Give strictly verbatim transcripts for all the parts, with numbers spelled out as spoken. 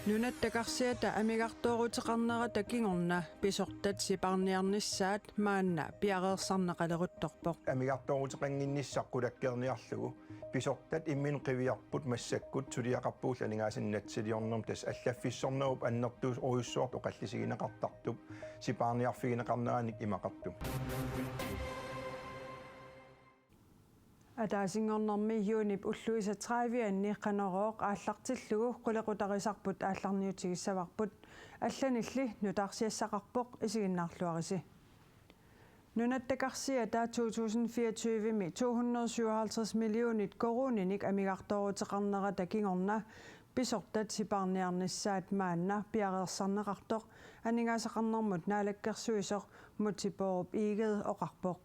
Nunatta karsiata amigartooruteqarnerata kingorna pisortat sipaarniarnissaat maanna piareersarneqaleruttorpoq. Amigartooruteqannginnissaq qulakkeerniarlugu pisortat imminut qiviarput massakkut suliaqarpugullu aningaasanik natsiliornermut, tassa allaffissornerup annertusorujussuartut oqallisigineqartartup sipaarniarfigineqarneranik imaqartumik. Ataasinngornermi juunip ulluisa tredive-anni Qanorooq aallartillugu qulequtarisarput aallarniutigissavarput, allanilli nutaarsiassaqarpoq, isiginnaarluarisi. Nunatta karsiata to tusind fireogtyve-mi to hundrede syvoghalvtreds millionit koruuninik amigartooruteqarnerata kingorna pisortat sipaarniarnissaat maanna piareersarneqartoq aningaasaqarnermut naalakkersuisoq Múte Bourup Egede oqarpoq.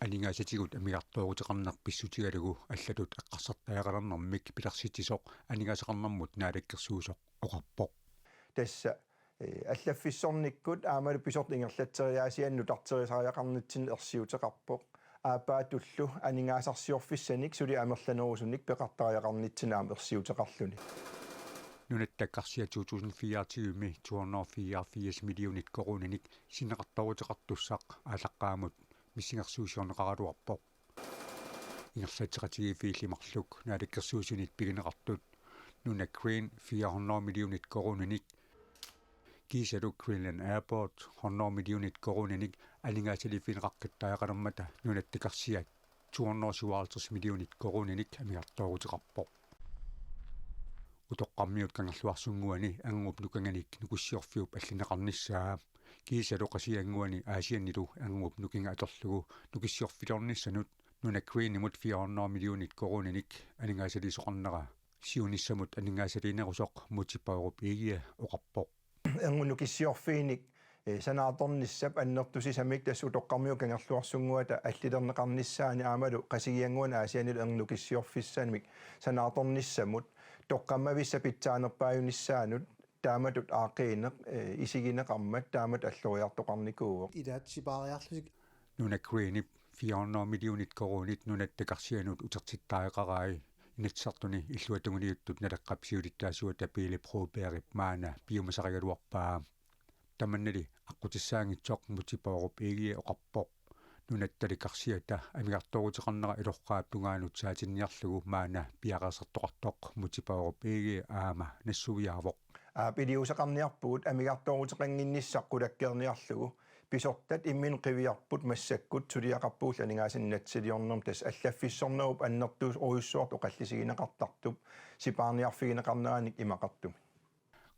Aningaasatigut amigartooruteqarneq pissutigalugu allatut eqqarsartariaqalernermik pilersitsisoq aningaasaqarnermut naalakkersuisoq oqarpoq. Tassa, eh, allaffissornikkut aammalu pisortat ingerlatseriaasiannik nutarterisariaqarnitsinni ersiuteqarpoq. Aappaatullu aningaasarsiorfissanik suli amerlanerusunik peqartariaqarnitsinni aamma ersiuteqarluni. Nunatta karsia to tusind fireogtyve-mi to hundrede fireogfirs millionit koruuninik sinneqartooruteqartussaq aallaqqaammut missingersuusiorneqaraluarpoq. Ingerlatseqatigiiffiilli marluk naalakkersuisunit pigineqartut Nunagreen fire hundrede millionit koruuninik kiisalu Greenland Airport hundrede millionit koruuninik aningaasaliiffigineqaqqittariaqalermata nunatta karsiat to hundrede syvoghalvtreds millionit koruuninik amigartooruteqarpoq. Utoqqarmiut Kangerluarsunnguani erngup nukanganik Nukissiorfiup allineqarnissaa kiisalu Qasigiannguani Aasiannilu erngup nukinga atorlugu Nukissiorfiliornissanut Nunagreenimut fire hundrede millionit koruuninik aningaasaliisoqarnera siunissamut aningaasaliinerusoq Múte Bourup Egede oqarpoq. Erngup Nukissiorfiinik, eh, sanaartornissap annertusisamik tassa utoqqarmiut Kangerluarsunnguata allilerneqarnissaani aammalu Qasigiannguani Aasiannilu erngup nukissiorfissamik sanaartornissamut toqqammavissap pitsaanerpaajunissaanut taamatut aaqqiineq, eh, isigineqarmat taamatut alloriartoqarnikuuvoq. Ilaat sipaariarlutik. Nunagreenip fire hundrede millionit koruunit nunatta karsianut utertittariaqarai Inatsisartuni illuatungiliuttut Naleqqap siulittaasuata Pele Brobergip maanna piumasarigaluarpaa. Tamannali aqqutissaanngitsoq Múte Bourup Egede oqarpoq. Nunattali karsiata amigartooruteqarnera ilorraap tungaanut saatinniarlugu maanna piareersartoqartoq Múte Bourup Egede aamma nassuiaavoq. Aap, iliuuseqarniarpugut amigartooruteqannginnissaq qulakkeerniarlugu pisortat imminut qiviarput massakkut suliaqarpugullu aningaasanik natsiliornermut, tassa allaffissornerup annertusorujussuartut oqallisigineqartartup sipaarniarfigineqarneranik imaqartumik.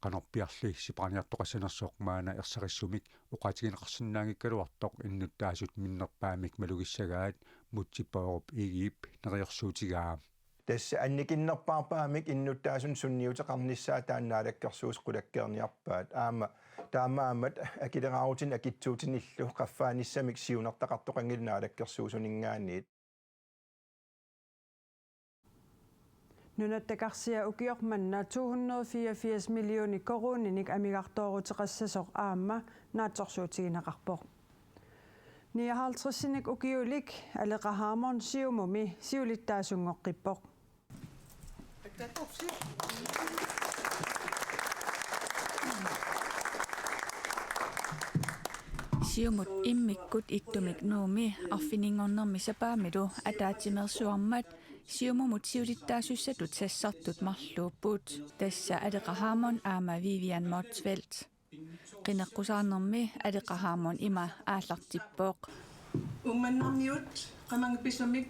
Qanorpiarli sipaarniartoqassanersoq maanna ersarissumik oqaatigineqarsinnaanngikkaluartoq innuttaasut minnerpaamik malugissagaat Múte Bourup Egedep neriorsuutigaa. Tassa annikinnerpaarpaamik innuttaasunut sunniuteqarnissaa taanna naalakkersuisut qulakkeerniarpaat. Aamma taamaammat akileraarutinik akitsuutinillu qaffaanissamik siunertaqartoqanngilaq naalakkersuisuninngaanniit. Nunatta karsia ukioq manna to hundrede fireogfirs millioner koruuninik amigartooruteqassasoq aamma naatsorsuutigineqarpoq. Nioghalvtredsinik ukiulik Aleqa Hammond Siumumi siulittaasunngoqqippoq. Siumut immikkut ittumik Nuummi arfininngornermi sapaamilu ataatsimeersuarmat Siumumut siulittaasussatut sassartut marluupput. Tassa Aleqa Hammond aamma Vivian Motzfeldt. Qineqqusaarnermi Aleqa Hammond ima aallartippoq. Uummannarmiut qamannga pisumik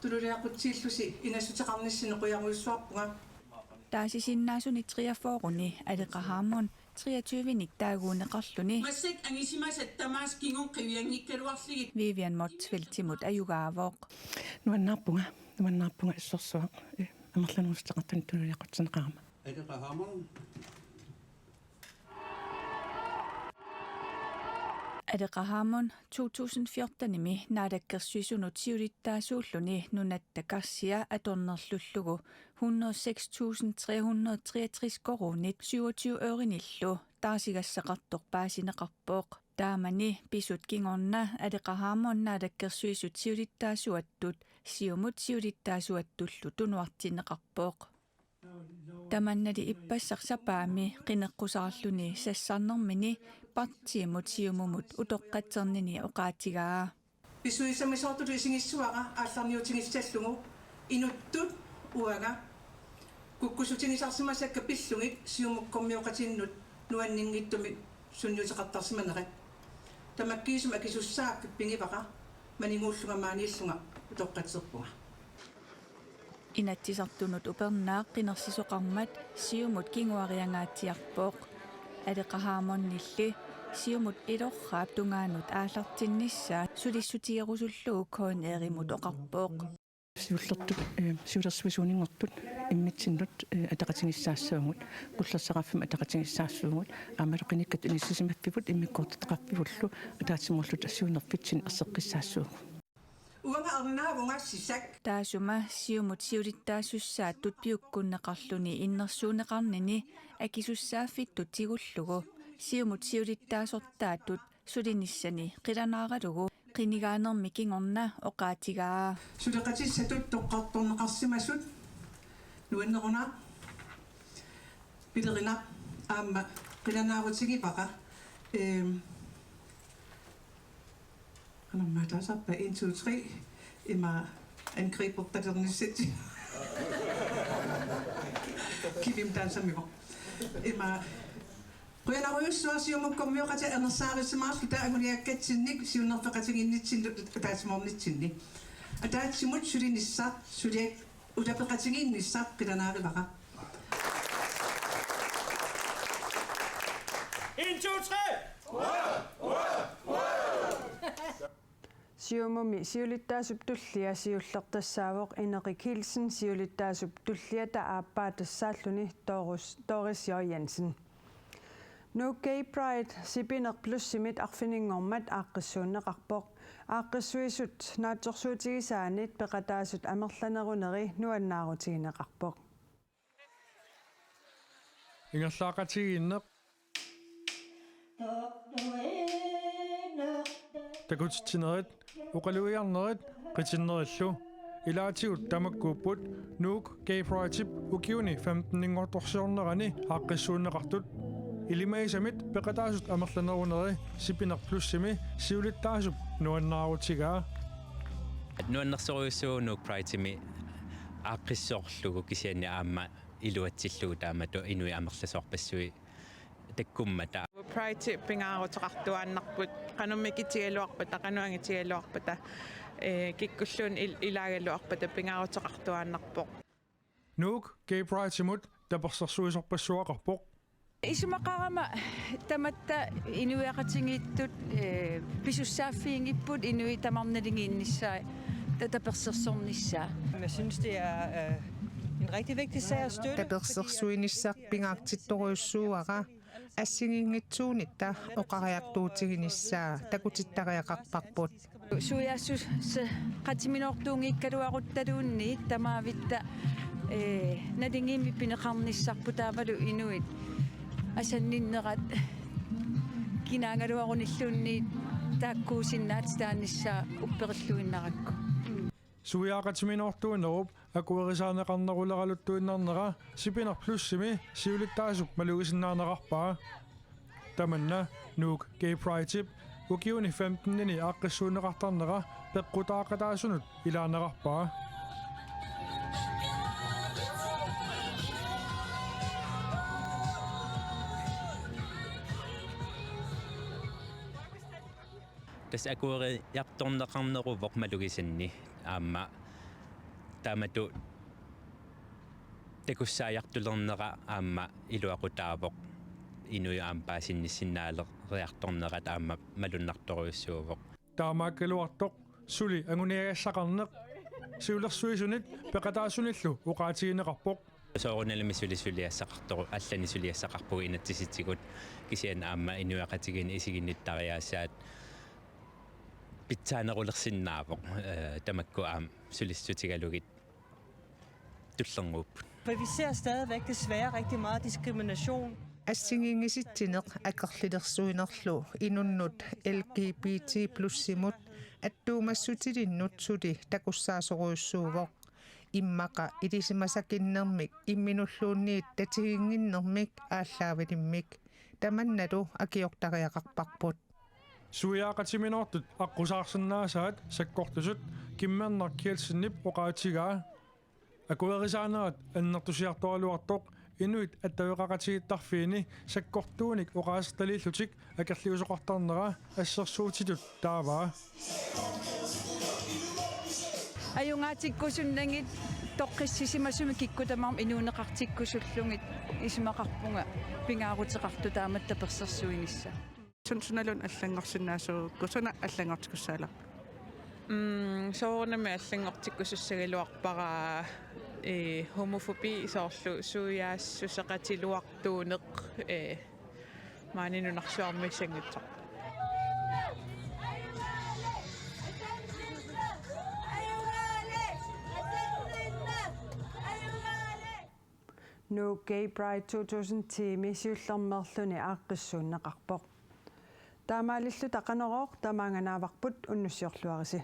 tululiaqutsillusi inassuteqarnissinni qujarujussuarpunga. Taasisinnaasuni treogfyrre-ni Aleqa Hammond treogtyve-nik taaguunneqarluni. Massakkut angisimasat tamaasa kingorna qivianngikkaluarlugit. Vivian Motzfeldtimut ajugaavoq. Nuannaarpunga, nuannaarpunga assorsuaq, eh, amerlanerussuteqartunut tululiaqutserneqarama. Aleqa Hammond. Aleqa Hammond to tusind fjorten-imi naalakkersuisunut siulittaasuulluni nunatta karsia atornerlullugu hundrede seks tusind tre hundrede treogtres koruunit syvogtyve ørinillu taarsigassaqartoq paasineqarpoq. Taamani pisut kingorna Aleqa Hammond naalakkersuisut siulittaasuattut Siumut siulittaasuattullu tunuartinneqarpoq. Tamannali ippassaq sapaammi qineqqusaarluni sassarnermini partiimut Siumumut utoqqatsernini oqaatigaa. Pissusissamisoortutut isigissavara aallarniutigissallugu inuttut uanga kukkussutigisarsimasakka pillugit siumukkormioqatinnut nuanninngitsumik sunniuteqartarsimanerat. Tamakkiisumik akisussaaffippigivara maniguullunga maaniillunga utoqqatserpunga. Inatsisartunut upernaaq qinersisoqarmat Siumut kinguariangaatsiarpoq. Aleqa Hammondilli Siumut ilorraap tungaanut aallartinnissaa sulissutigerusullugu K N R-imut oqarpoq. Siullertut, eh, siulersuisuuninngortut immitsinnut, eh, ataqatigiissaassavagut, qullersaqarfimmut ataqatigiissaassavagut, aammalu qinikkat inissisimaffigut immikkoortortaqarfigullu ataatsimoorluta siunnerfitsinni erseqqissaassavagut. Uanga arnaavunga sisak. Taassuma Siumut siulittaasussaattut piukkunneqarluni innersuunneqarnini akisussaaffittut tigullugu Siumut siulittaasortaattut sulinissani qilanaaralugu qinigaanermi kingorna oqaatigaa. Suleqatissatut toqqartorneqarsimasut nuanneruna pilerinaq aamma qilanaarutigivara, ehm, Qanormaa taasarpa en, to, tre. Ima angribertaqarnissat. Kivim taasamivoq. Ima qujanarujussuaq siumukkormioqatit anersaarisimaarluta anguniakkatsinnik siunnerfeqatigiinnitsinnut ataatsimoornitsinni. Ataatsimut sulinissaq, suliak utapeqatigiinnissaq qilanaarivara. En, to, tre! Siumumi siulittaasup tullia siulleq tassaavoq Ineqi Kielsen siulittaasup tulliata aappaa tassaalluni Doris, Doris J. Jensen. Nuuk Gay Pride Sipineq Plusimit arfininngormat aaqqissuunneqarpoq. Aaqqissuisut naatsorsuutigisaanit peqataasut amerlaneruneri nuannaarutigineqarpoq. Ingerlaaqatigiinneq. Takutitsinerit, oqalugiarnerit, qitinnerillu. Ilaatigut tamakkuupput Nuuk Gay Pride-ip ukiuni femteninngortorsiornerani aaqqissuunneqartut. Ilimagisamit peqataasut amerlaneruneri Sipineq Plusimi siulittaasup nuannaarutigaa. Nuannersorujussuuvoq Nuuk Pride-imi aaqqissoorlugu kisianni aamma iluatsillugu taamatut inuit amerlasoorpassuit takkummata. Pride pingaaruteqartuaannarput, qanormita angitigigaluarpata, qanoq angitigigaluarpata, eh, kikkulluunniit il-, ilaagaluarpata pingaaruteqartuaannarpoq. Nuuk Gay Pride-imut tapersersuisorpassuaqarpoq. Isumaqarama tamatta inuiaqatigiittut, eh, pisussaaffigigipput inuit tamarmik naligiinnissaat ta-, tapersersornissaa. Jeg synes, det er, øh, en rigtig vigtig sag at støtte, fordi at Tapersersuinissaq pingaartittorujussuuara assigiinngitsuunitta oqariartuutiginissaa takutittariaqarparput. Suiaassuseqatiminortuunngikkaluaruttaluunniit tamavitta, eh, naligiimmik pineqarnissarput taavalu inuit asanninnerat kinaagaluarunilluunniit taakkuusinnaatitaanissaa upperilluinnarakku. Suiaaqatiminortuinerup akuerisaaneqarneruleraluttuinnarnera Sipineq Plusimi siulittaasup malugisinnaaneqarpaa. Tamanna Nuuk Gay Pride-ip ukiuni femtenini aaqqissuunneqartarnera peqqutaaqataasunut ilaanneqarpaa. Tassa akueriartorneqarneruvoq malugisanni aamma taamatut takussaajartulernera aamma iluaqutaavoq inuit aamma paasinnissinnaaleriartornerat aamma malunnartorujussuuvoq. Taamaakkaluartoq suli anguniagassaqarneq siulersuisunit peqataasunillu oqaatigineqarpoq. Soorunalimi suli suliassaqartoq, allanik suliassaqarpugut inatsisitigut kisianni aamma inuiaqatigiinni isiginnittariaasaat pitsaanerulersinnaavoq, eh, tamakku aamma sulissutigalugit tullinnguupput. For vi ser stadigvæk desværre rigtig meget diskrimination. Assigiinngisitsinnik akerlilersuinerlu inunnut L G B T plus-imut attuumassutilinnut suli takussaasorujussuuvoq. immaqa ilisimasakinnermik imminulluunniit tatiginnginnermik aallaavilimmik tamannalu akiortariaqarparput. Suiaaqatiminoortut aqqusaarsinnaasaat sakkortusut Kimmernaq Kielsenip oqaatigaa. Akuerisaanerat annertusiartoraluartoq inuit attaveqaqatigiittarfiini sakkortuunik oqaasertaliillutik akerliusoqartarnera assersuutitut taavaa. Ajugaatikkusunnagit toqqissisimasumik kikkut tamarmik inuuneqartikkusullugit isumaqarpunga pingaaruteqartoq taamatut tapersersuinissaq. Sun-, sunaluunniit allanngorsinnaasugukku suna allanngortikkussaalerpa? Mm, soorunami allanngortikkusussagaluarpara, eh, homofobi soorlu suiaassuseqatiluartuuneq, eh, maani nunarsuarmissanngitsoq. Nuuk Gay Pride to tusind ti-mi siullermeerluni aaqqissuunneqarpoq. Taamaalilluta Qanorooq tamaanga naavarput, unnussiorluarisi.